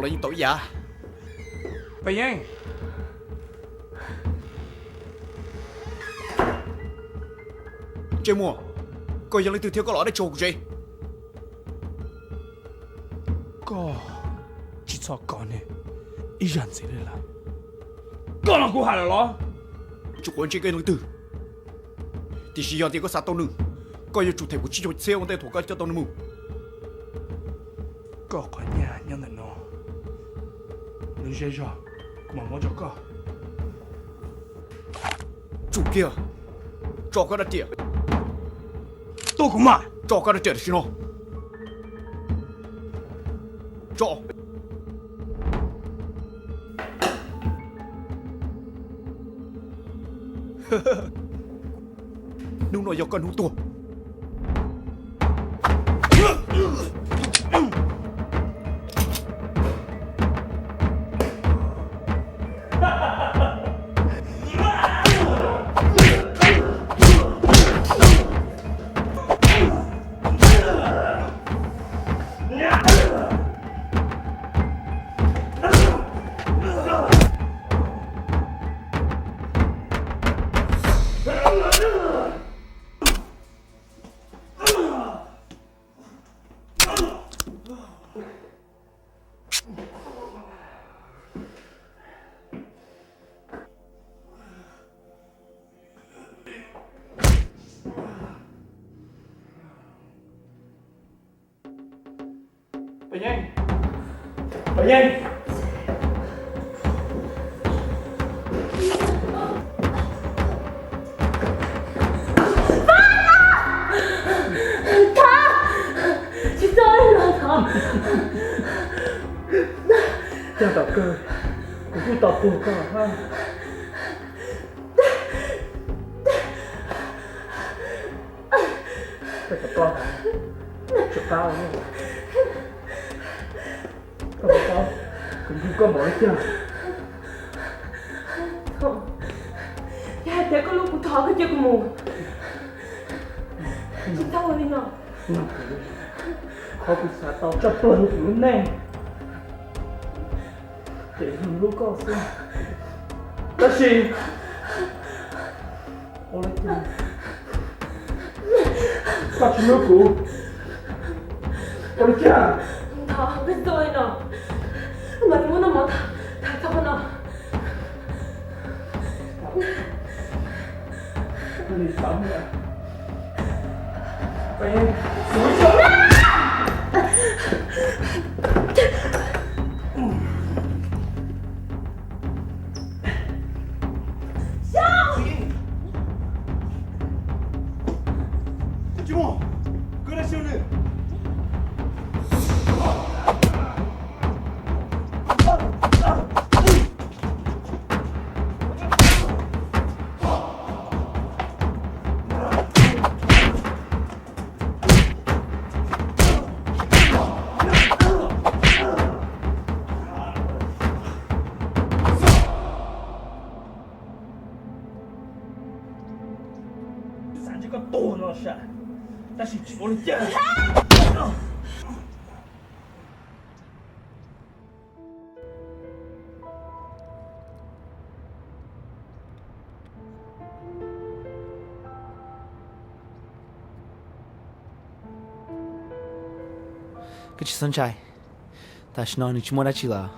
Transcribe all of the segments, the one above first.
los yeej tau ib yam. Paj Yeeb. Ntsej Muag, koj yog leej twg thiab koj los dab tsi hauv kuv tsev? Koj tsis txhob kov nws ib zaj ntxiv li lawm. Koj los kuv hais lawm los? Tsis quav ntsej koj yog leej twg, tiam sis yog tias koj xav tau nws, koj yuav tsum them kuv tsib caug txhiab ua ntej thaum koj coj tau nws mus. Koj qhov nyaj nyob ntawm no, lub zej zog kuv mam muab rau koj. Tsum kiag, tso koj rab riam. Tuaj kuv mam tso koj rab riam tam sim no. Tso. Hnub no yog koj hnub tuag. Paj Yeeb, Paj Yeeb. Thov, tsis txhob los thov. Caj tom kawg, kuv kuj tau puag koj hab. Koj cov poj, tsis qab, koj puas paub kuv nrug koj npaum li cas? Yog hais tias koj hlub kuv thov koj cia kuv mus. Tsis txhob ua li no. Qhov kuv xav tau tshaj plaws hauv kuv lub neej ces yog hlub koj xwb. Tab sis ua li cas koj tsis hlub kuv? Ua li cas? Thov koj txhob ua li no, mam li muab noj mov tham txog qhov no. Xav ntsib koj tuag no sav, tab sis tsis ua li cas. Koj tsis txhob ntshai, tam sim no nws tsis muaj dab tsi lawm.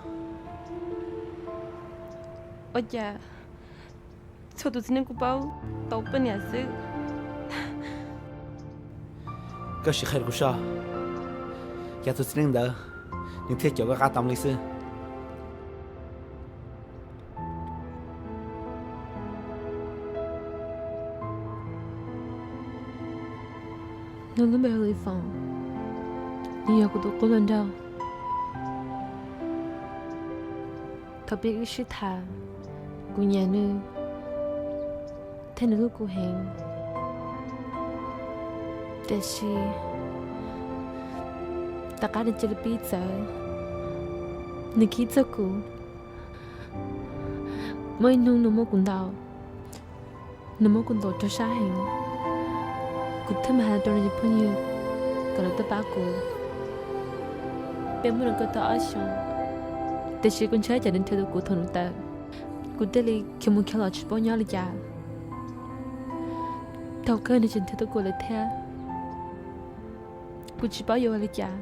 Ua cas txhua tus txiv neej kuj paub tau poj niam xwb? Koj sim qhia rau kuv saib, cas tus txiv neej ntawd nws thiaj caum koj qab tau li xwb? Nws lub npe hu li Foom, nws yog kuv tus qub hluas nraug. Thaum pib wb sib tham, kuv nyiam nws thiab nws hlub kuv heev. Tiam sis tom qab nws cia li pib txawv, nws khib txog kuv. Muaj ib hnub nws muab kuv ntaus, nws muab kuv ntaus raug sab heev. Kuv thiaj mam hais rau nws cov phooj ywg kom lawv tuaj pab kuv. Peb muaj nws ko tau ob xyoos, Tiam sis kuv ntshai tsam nws nrhiav tau kuv thaum nws tawm, kuv thiaj li khiav mus khiav los tsis paub nyob li cas. Thaum kawg nws tseem nrhiav tau kuv lawm thiab. Kuv tsis paub yuav ua li cas.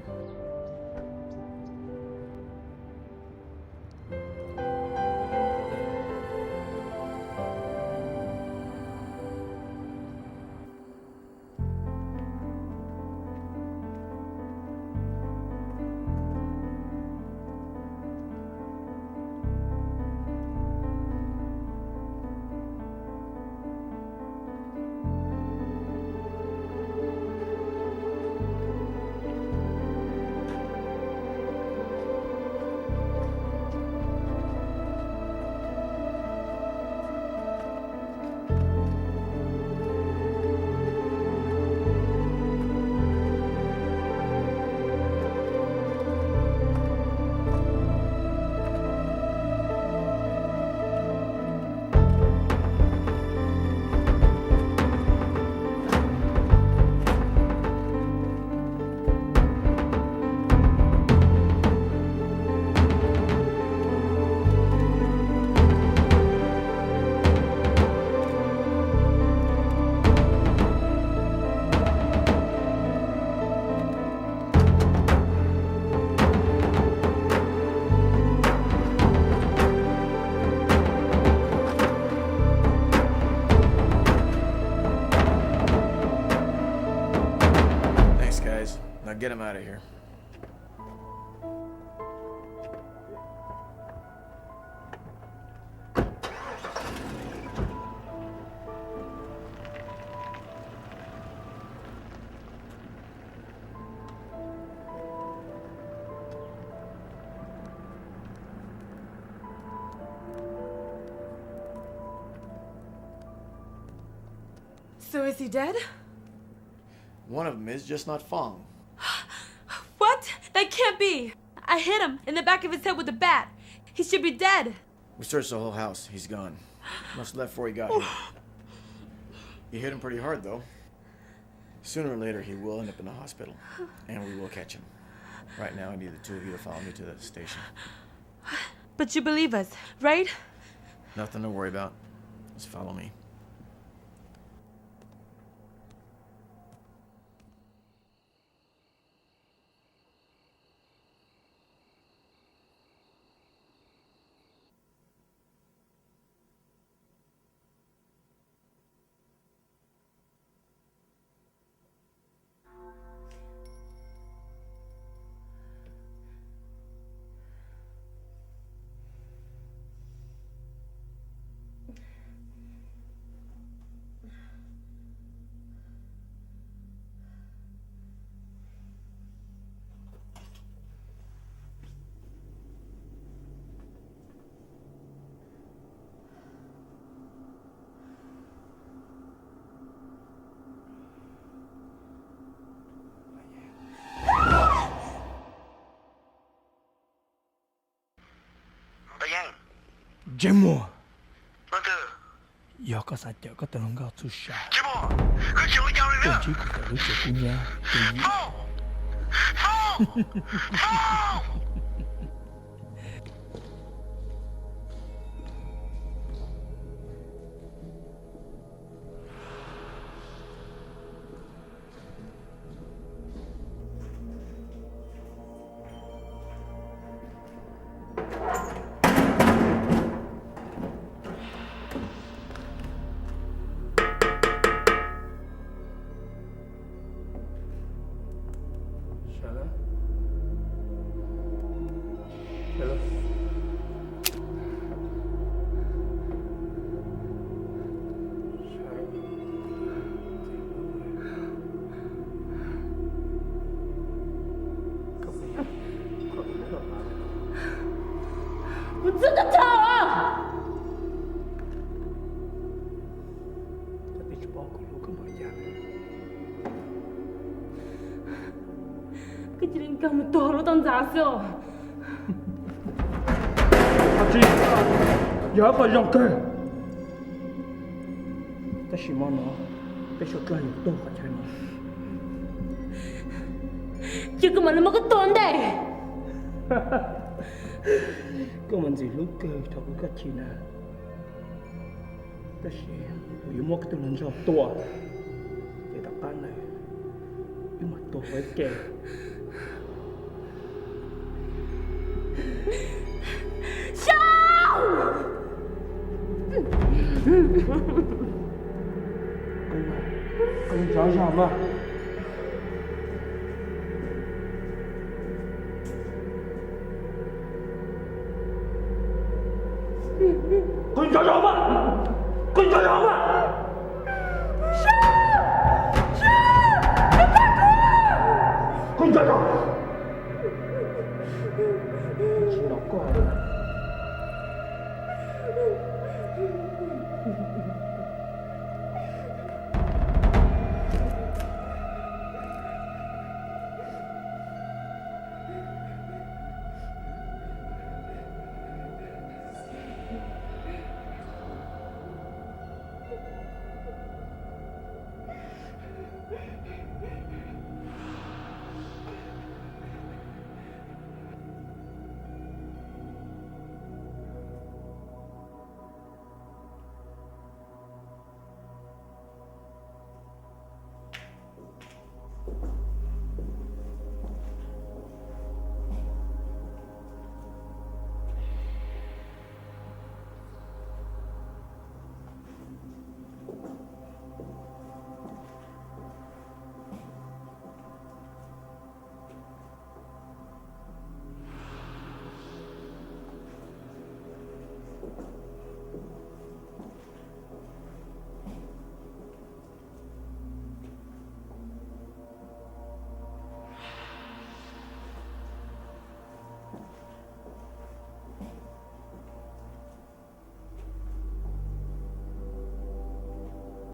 Thanks, guys. Now get him out of here. So is he dead? One of them is, just not Fang. What? That can't be! I hit him in the back of his head with a bat. He should be dead. We searched the whole house. He's gone. Must have left before he got here. You hit him pretty hard, though. Sooner or later, he will end up in the hospital, and we will catch him. Right now, I need the two of you to follow me to the station. But you believe us, right? Nothing to worry about. Just follow me. Ntsej muag, yog koj xav cawm koj tus hluas nkauj txhub sa, koj ntsib kuv tawm lub tsev kub nyab. Kuv txhawj tag nrho. Koj cia li nkag mus tuag lub toj ntxas xwb os. Yog ib qho zoo kawg, tab sis hmo no peb suav dlawg yuav tuag qhov chaw no. Ces kuv mam li muab koj tua ntej. Koj mas ntxim hlub kawg thaum kuv koj chim na. Tab sis kuv yuav muab koj tus hluas nraug tua, ces tom qab ntawd wb mam tuag ua ke. Qee tsov zog mas. Qee tsov zog mas. Qee tsov zog mas. Qee tsov zog. Tsis nov koj.